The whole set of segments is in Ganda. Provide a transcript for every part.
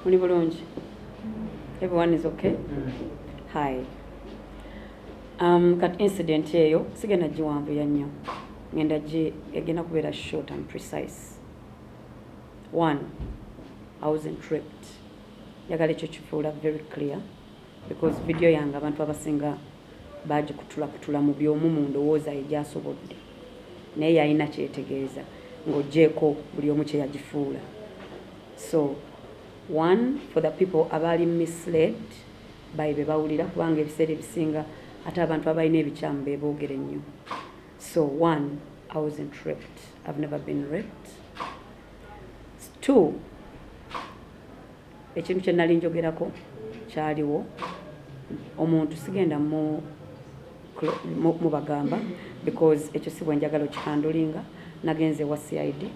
Muli bulungi? Everyone is okay? Hi. Kati incident eyo sigenda giwanvuya nnyo, ngenda gi egenda kubeera short and precise. One, I wasn't raped. Njagala ekyo kifuula very clear because video yange abantu abasinga bagikutulakutula mu byomu mu ndowooza ye gyasobodde, naye yalina kyetegeeza ng'oggyeeko buli omu kye yagifuula. So one, for the people abaali misled by be bawulira, kubanga ebiseera ebisinga ate abantu abalina ebikyamu be boogera ennyo. So one, I wasn't raped. I've never been raped. Two, ekintu kye nali njogerako kyaliwo. Omuntu sigenda mubagamba because ekyo si bwe njagala okihandlinga. Nagenze wa CID,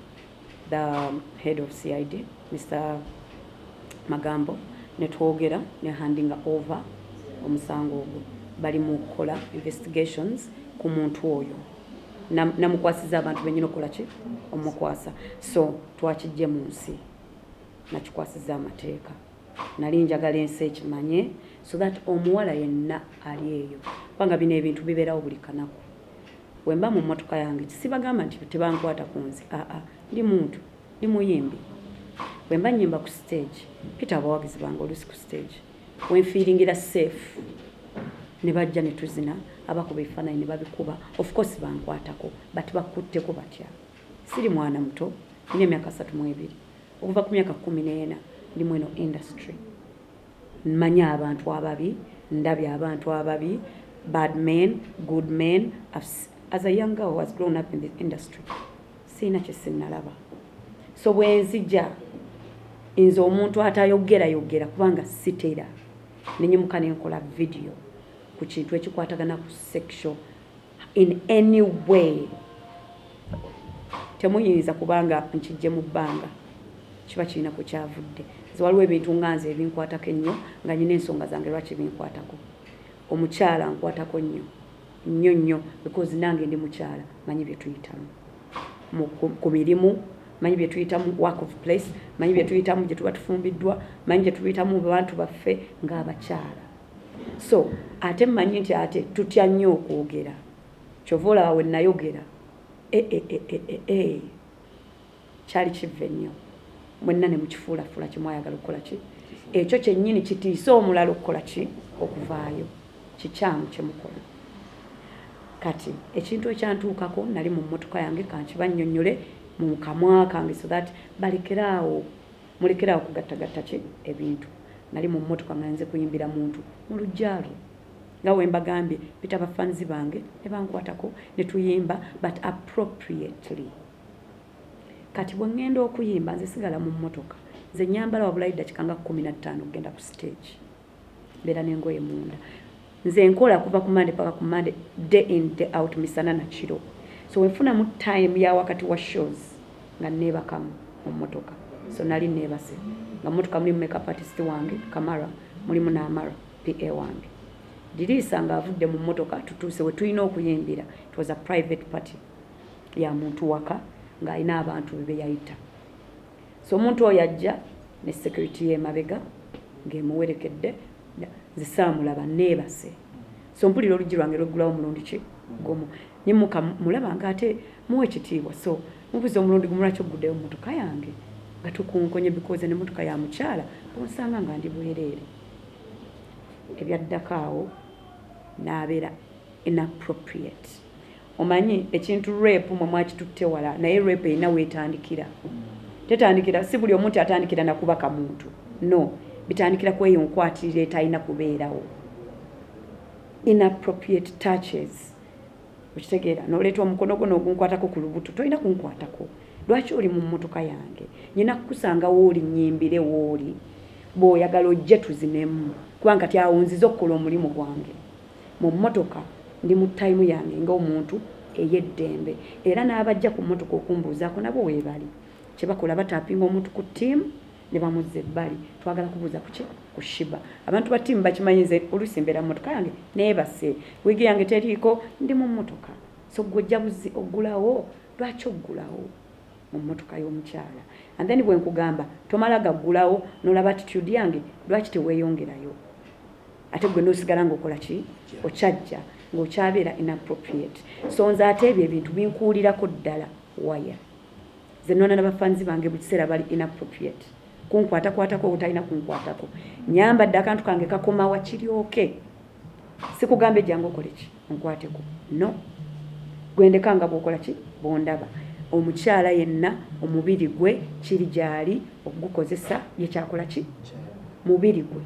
the head of CID, Mr Magambo, netwogera ne handinga over omusango ogwo. Bali mu kukola investigations ku muntu oyo. Namukwasiza abantu benyina okukola ki omukwasa. So twakijje mu nsi, nakikwasiza amateeka. Nali njagala ensi ekimanye so that omuwala yenna ali eyo, kubanga bino ebintu bibeerawo buli kanaku. Wemba mu mmotoka yange, sibagamba nti tebankwata ku nze. Aa, ndi muntu, ndi muyimbi. Bwe mba nyimba ku stage, peter, abawagizi bange oluusi ku stage wenfeelingira safe ne bajja ne tuzina, abakuba ebifaananyi ne babikuba. Of course bankwatako, but bakutteko batya? Siri mwana muto, nina emyaka 32. Okuva ku myaka 14 ndi mu eno industry. Mmanyi abantu ababi, ndabye abantu ababi, bad men, good men. As a young girl who has grown up in the industry, siina kye sinnalaba. So bwe nzija nze omuntu atayogerayogera, kubanga sitera, nenyimuka nenkola video ku kintu ekikwatagana ku sexual in any way, temuyinza, kubanga nkijje mu bbanga, kiba kirina ku kyavudde. Nze waliwo ebintu nga nze ebinkwatako ennyo, nga nyina ensonga zange lwaki binkwatako. Omukyala nkwatako nnyo nnyo nnyo because nange ndi mukyala, manyi bye tuyitamu ku mirimu, manyi bye tuyitamu work of place, manyi bye tuyitamu gye tuba tufumbiddwa, manyi gye tuyitamu mu bantu baffe ng'abakyala. So ate mmanyi nti ate tutya nnyo okwogera. Kyova olaba we nayogera, e, e, e, e, e, e. Kyali kiva ennyo, mwenna ne mukifuulafuula kimwayagala okukola ki. Ekyo kyennyini kitiise omulala okukola ki, okuvaayo. Kikyamu kyemukola. Kati ekintu ekyantuukako, nali mu mmotoka yange. Kankibannyonnyole mu kamwa kange so that balekeraawo, mulekeraawo kugattagatta ki ebintu. Nali mu mmotoka nga nze kuyimbira muntu mu luggya lwe, nga we mbagambye, pita bafanzi bange ne bankwatako ne tuyimba, but appropriately. Kati bwe ŋŋenda okuyimba, nze sigala mu mmotoka. Nze nyambala wabulayo eddakika nga 15 okugenda ku stage, mbeera n'engoye munda. Nze nkola kuva ku Mande paka ku Mande, day in, day out, misana na kiro. So wenfunamu time ya wakati wa shows nga neebakamu mu mmotoka. So nali neebase nga mmotoka mulimu makeup artist wange Kamara, mulimu n'Amara PA wange. Diriisa ng'avudde mu mmotoka, tutuuse we tulina okuyimbira. It was a private party ya muntu waka ng'alina abantu be yayita. So omuntu oyo ajja ne security y'emabega ng'emuwerekedde. Nze saamulaba, neebase. So mpulira oluggi lwange lweggulawo omulundi ki gumu, nyimuka mulaba nga ate muwa ekitiibwa. So mubuuza omulundi gumu, "Lwaki oguddeyo mmotoka yange nga tukunkonye?" Because nemmotoka ya mukyala, bonsanga nga ndi bwereere. Ebyaddako awo n'abeera inappropriate. Omanyi ekintu rape, mwe mwakitutte wala, naye rape erina weetandikira. Tetandikira, si buli omuntu atandikira nakubaka muntu, no. Bitandikira kweyo nkwatirira etalina kubeerawo, inappropriate touches. Okitegeera? Noleeta omukono gwo n'ogunkwatako ku lubuto, tolina kunkwatako. Lwaki oli mu mmotoka yange? Nyina kukusanga wooli, nyimbire wooli. Bw'oyagala ojje tuzinemu, kubanga kati awo nzize okukola omulimu gwange. Mu mmotoka ndi mu time yange ng'omuntu ey'eddembe, era n'abajja ku mmotoka okumbuuzaako nabo weebali. Kyebakola, batappinga omuntu ku ttiimu ne bamuzza ebbali. "Twagala kubuuza kuki ku Sheebah." Abantu ba ttiimu bakimanyi nze oluusi mbeera mu mmotoka yange neebase, wiigi yange teriiko, ndi mu mmotoka. So gwe ojja buzi oggulawo. Lwaki oggulawo? Mu mmotoka y'omukyala. And then bwe nkugamba tomala gaggulawo n'olaba attitude yange, lwaki teweeyongerayo? Ate gwe n'osigala ng'okola ki? Okyajja ng'okyabeera inappropriate. So nze ate ebyo ebintu binkuulirako ddala waya. Nze nona n'abafanzi bange buli kiseera bali inappropriate kunkwatakwatako obutalina kunkwatako. Nyambadde akantu kange kakomawa kiryoke sikugambye jangu okole ki, onkwateko. No, gwendeka nga bwokola ki, bwondaba. Omukyala yenna omubiri gwe kiri gyali okugukozesa ye kyakola ki mubiri gwe,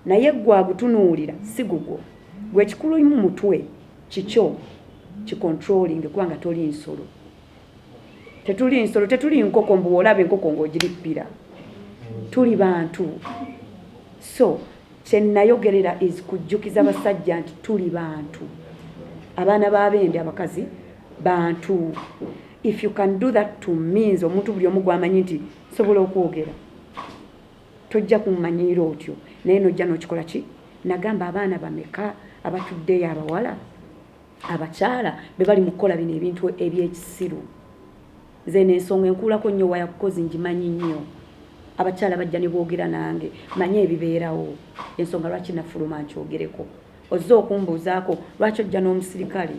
naye gwe agutunuulira si gugwo. Gwe ekikulu mu mutwe kikyo kicontrolling, kubanga toli nsolo. Tetuli nsolo, tetuli nkoko mbu olaba enkoko ng'ogirippira. Tuli bantu. So kyenayogerera is kujjukiza basajja nti tuli bantu, abaana b'abendi, abakazi bantu. If you can do that to means omuntu buli omu gwamanyi nti nsobola okwogera, tojja kummanyiira otyo, naye nojja n'okikola ki. Nagamba abaana bameka abatuddeyo, abawala, abakyala be bali mu kukola bino ebintu ebyekisiru. Nze nensonga enkuulako nnyo waya kukozi ngimanyi nnyo. Abakyala bajja ne boogera nange, manye ebibeerawo. Ensonga lwaki nafuluma nkyogereko, ozze okumbuuzaako lwaki ojja n'omusirikale,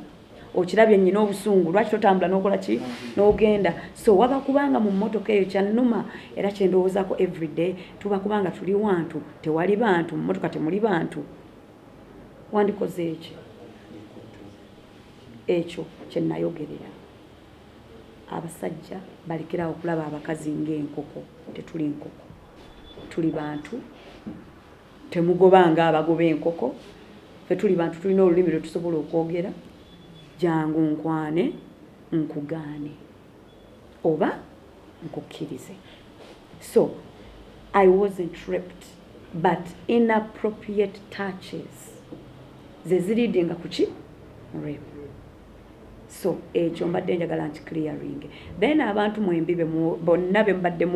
okirabye nnyina obusungu, lwaki totambula n'okola ki n'ogenda. So waba kubanga mu mmotoka eyo kyannuma era kyendowoozaako everyday, tuba kubanga tuli wantu tewali bantu, mu mmotoka temuli bantu, wandikoze eki? Ekyo kyenayogerera, abasajja balekerawo okulaba abakazi ng'enkoko. Tetuli nkoko, tuli bantu. Temugobanga abagoba enkoko. Fe tuli bantu, tulina olulimi lwe tusobola okwogera. Jangu nkwane, nkugaane oba nkukkirize. So I wasn't raped, but inappropriate touches ze zileadinga kuki rape. So ekyo mbadde njagala nti clearing. Then abantu mwembi bonna be mbadde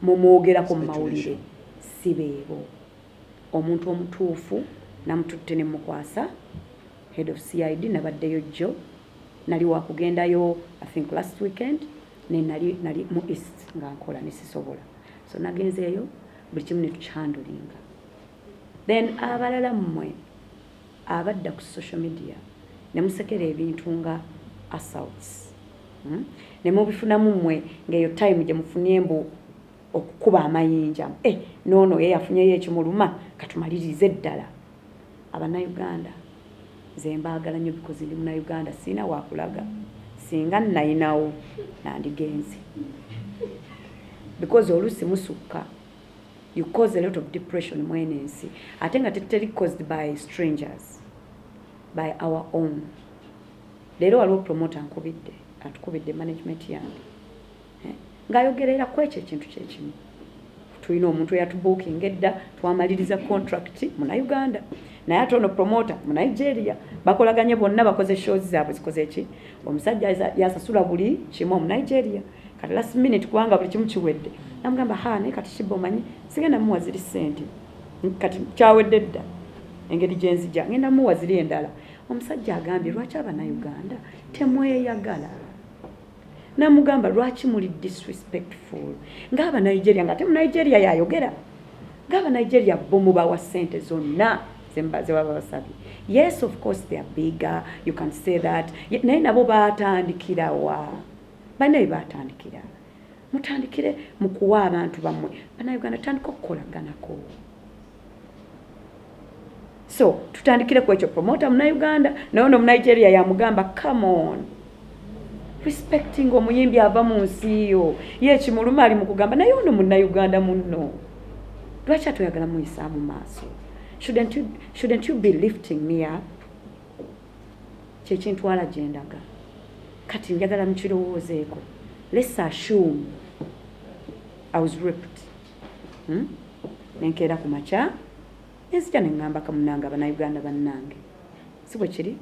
mumwogerako mu mawulire si beebo. Omuntu omutuufu namututte ne mukwasa head of CID. Nabaddeyo jjo, nali wakugendayo I think last weekend, ne nali mu East nga nkola nesisobola. So nagenzeeyo, buli kimu netukihandlinga. Then abalala mmwe abadda ku social media ne musekera ebintu nga assaults, Ne mubifunamu mmwe ng'eyo time gye mufunye mbu okukuba amayinja, eh, noono ye yafunyeyo ekimuluma, katumalirize eddala. Abannayuganda nze mbaagala nnyo because ndi Munnayuganda, siina wakulaga. Singa nayinawo nandigenze, because oluusi musukka. You cause a lot of depression mwene ensi, ate nga teteri caused by strangers, by our own. Leero waliwo promoter nkubidde, atukubidde management yange, eh, ng'ayogerera ku ekyo ekintu kyekimu. Tulina omuntu eyatubookinga edda, twamaliriza contract, Munauganda, naye ate ono promoter Munigeria. Bakolaganye bonna, bakoze shows zaabwe, zikoze ki. Omusajja yasasula buli kimu, Omunigeria. Kati last minute, kubanga buli kimu kiwedde, namugamba, "Ha, naye kati Sheebah, omanyi sigenda muwa ziri sente, kati kyawedde dda, engeri gyenzija ngenda muwa ziri endala." Omusajja agambye, "Lwaki Abanauganda temweyagala?" Namugamba, "Lwaki muli disrespectful ng'Abanigeria?" Nga ate Munigeria yayogera ng'Abanigeria bo mubawa ssente zonna zebaba basabye. Yes, of course they are bigger, you can say that. Naye nabo batandikirawa? Balina bye batandikira. Mutandikire mu kuwa abantu bammwe. Bannayuganda, tutandika okukolaganako. So tutandikire ku ekyo. Promoter Munauganda, naye ono Omunigeria yamugamba, "Come on, respecting omuyimbi ava mu nsi yo." Ye ekimuluma ali mu kugamba, naye ono Munnayuganda munno, lwaki atoyagala muyisa mu maaso? Shouldn't you be lifting me up? Kyekintwala gyendaga. Kati njagala mukirowoozeeko. Let's assume I was raped, Nenkeera ku makya nenzija neŋŋamba kamunange, Abannayuganda bannange, si bwe kiri?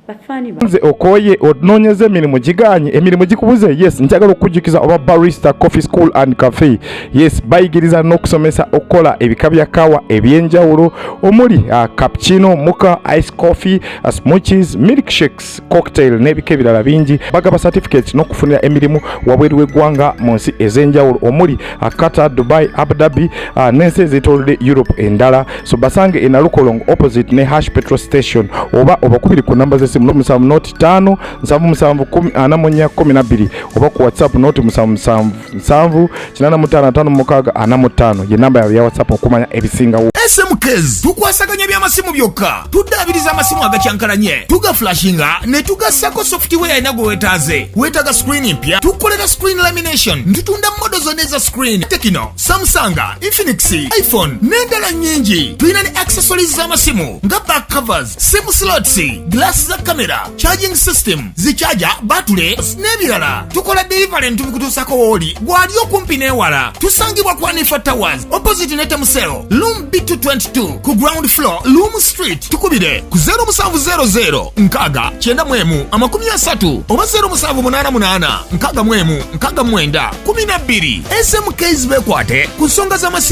Bafaani ba Nze okooye, onoonyeza emirimu giganye, emirimu gikubuze. Yes, njagala okukujjukiza oba Barista Coffee School and Cafe. Yes, bayigiriza n'okusomesa okukola ebika bya kawa ebyenjawulo omuli cappuccino, mocha, ice coffee, smoothies, milkshakes, cocktail n'ebika ebirala bingi. Bagaba certificates n'okufunira emirimu wabweru w'eggwanga mu nsi ez'enjawulo omuli Qatar, Dubai, Abu Dhabi n'ensi ezeetoolodde Europe endala. So basange e Nalukolongo opposite ne Hash Petrol Station, oba obakubiri ku namba z'essimu 070 577 10 44 12, oba ku WhatsApp 077 785 56 45 ye namba yaabwe ya WhatsApp okumanya ebisingawo. SMKs tukwasaganya by'amasimu byokka. Tuddaabiriza amasimu agakyankalanye, tugaflashinga ne tugassako software alina gwe weetaaze. Weetaaga screen mpya, tukolera screen lamination. Tutunda model zonna eza screen: Tecno, Samsung, Infinix, iPhone n'endala nnyingi. Tulina ne accessories z'amasimu nga back covers, sim slots, glass za kamera, charging system, zi charger, batule n'ebirala. Tukola delivery ntubikutuusako wooli gwali okumpi n'ewala. Tusangibwa ku Anifa Towers, opposite ne Temuseo, room B222, ku ground floor, Loom Street. Tukubire ku 0700 6 91 30 oba 0788 61 69 12. SMKs, bekwate ku nsonga z'amasimu.